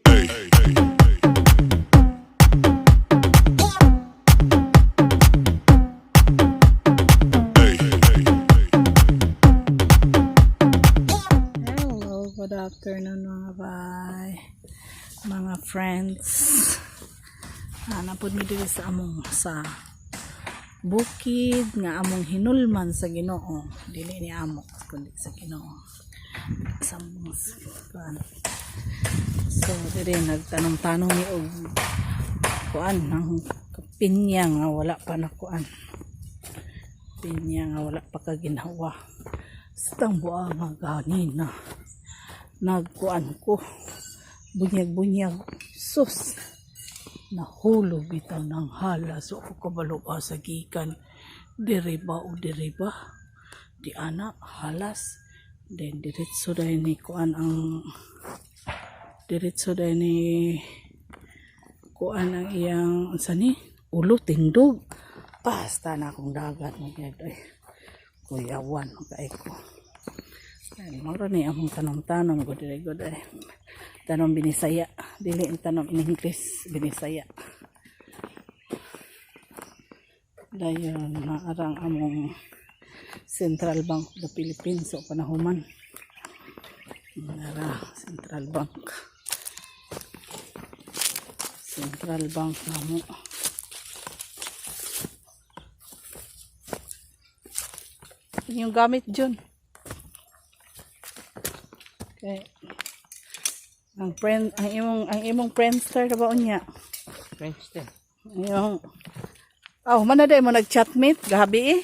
Hello, good afternoon, mga bay. Mga friends. Napod mi diri sa among sa bukid nga among hinulman sa Ginoo. Dili ni amo kundi sa Ginoo. Sa among kuan. So diri nagtanom-tanom mi og kuan ng pinya nga wala pa na kuan. Pinya nga wala pa kaginhawa. Sa buang nga ganina nagkuan ko, bunyag-bunyag, sus, nahulog bitaw ng hala. So ako kabalo ba sa gikan diri ba o diri ba di ana halas. Then diretso dahil ni kuan ang diretso dahil ni kuan ang iyang unsa ni ulo, tindog. Basta na akong dagat mo gyud ay kuyawan kay ko. Ay, mao ni among tanom-tanom ko diri gud ay. Tanom Binisaya, dili ang tanom in English, Binisaya. Dayon naarang among Central Bank of the Philippines, so panahuman. Nara Central Bank. Central Bank namo. Yung gamit dyan. Okay. Ang friend, ang imong friendster na ba unya? Friendster. Ang imong. Oh, man na mo nag-chatmate gabi eh.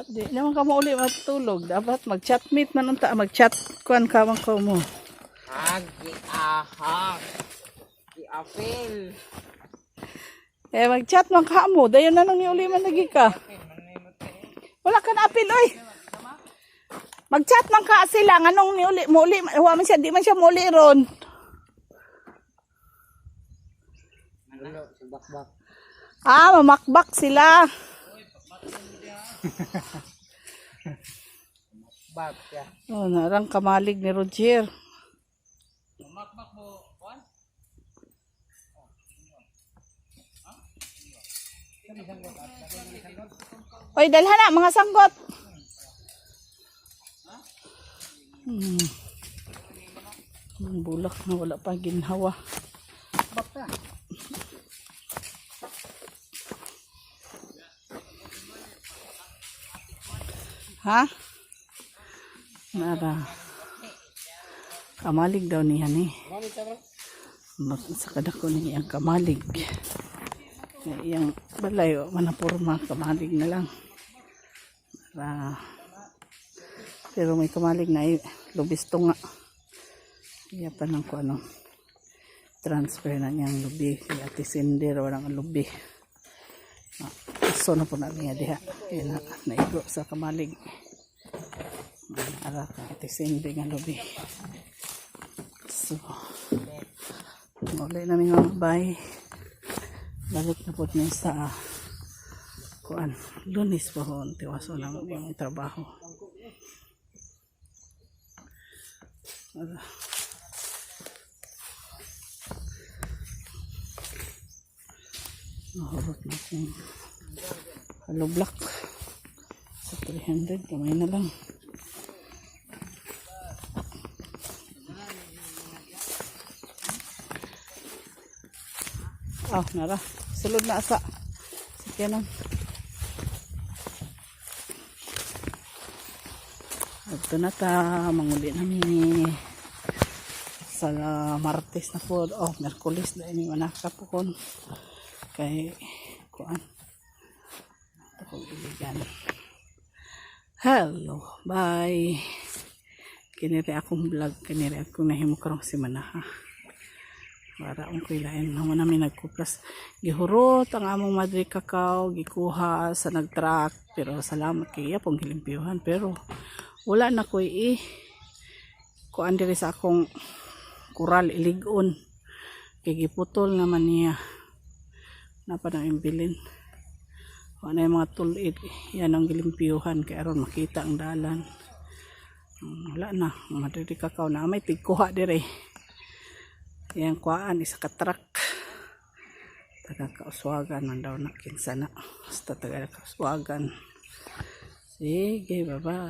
Di naman ka mo uli matulog. Dapat mag-chatmate man unta, mag-chat kuan ka man ko mo. Agi aha. Di apel. Eh, mag-chat man ka mo. Dayon na nang uli man lagi ka. Wala ka na apil oy. Mag-chat man ka sila nganong ni uli mo uli wa man siya, di man siya mo uli ron. Ano sa bakbak. Ah, mamakbak sila. Bak ya. Oh, narang kamalig ni Roger. Oy, dalhan na mga sanggot. Ang bulak na wala pa ginhawa. Bak. Ha? Nara. Kamalig daw niya ni. Sa kadako ni iyang kamalig. Nga iyang balay o manapurma kamalig na lang. Nara. Pero may kamalig na eh, lubis to nga. Iya pa ng ano transfer na niyang lubi. Kay Ate Cinder walang lubi. Ah, so na po na niya diha. Kaya na, naigo sa kamalig. Ara ka Ate Cindy nga lubi. So, uli namin, mga bay. Balik na po niya sa kuan. Lunes pa ho, tiwaso lang yung trabaho. Ara. Nahurot na akong hollow block sa 300, kamay na lang. Ah, nara. Sulod na asa. Sige na. Ito na ta, manguli nami sa Martes na po. Oh, Merkulis na ini manaka po kon. Kay kuan. Ito kong iligan. Hello, bye. Kiniri akong vlog, kiniri akong nahimo karong semana ha. Para ang kuilain naman namin nagkuplas. Gihurot ang among madre kakao, gikuha sa nagtruck. Pero salamat kay iya pong gilimpyuhan. Pero wala na ko'y i kuan diri sa akong kural iligon. Kay giputol naman niya. Napa na imbilin. Wala na yung mga tulid. Yan ang gilimpyuhan kay aron makita ang dalan. Wala na. Madre kakao na may tigkuha dire. Iyang kuhaan isa ka truck. Taga Kauswagan man daw na, kinsa na. Basta taga Kauswagan. Sige, bye-bye.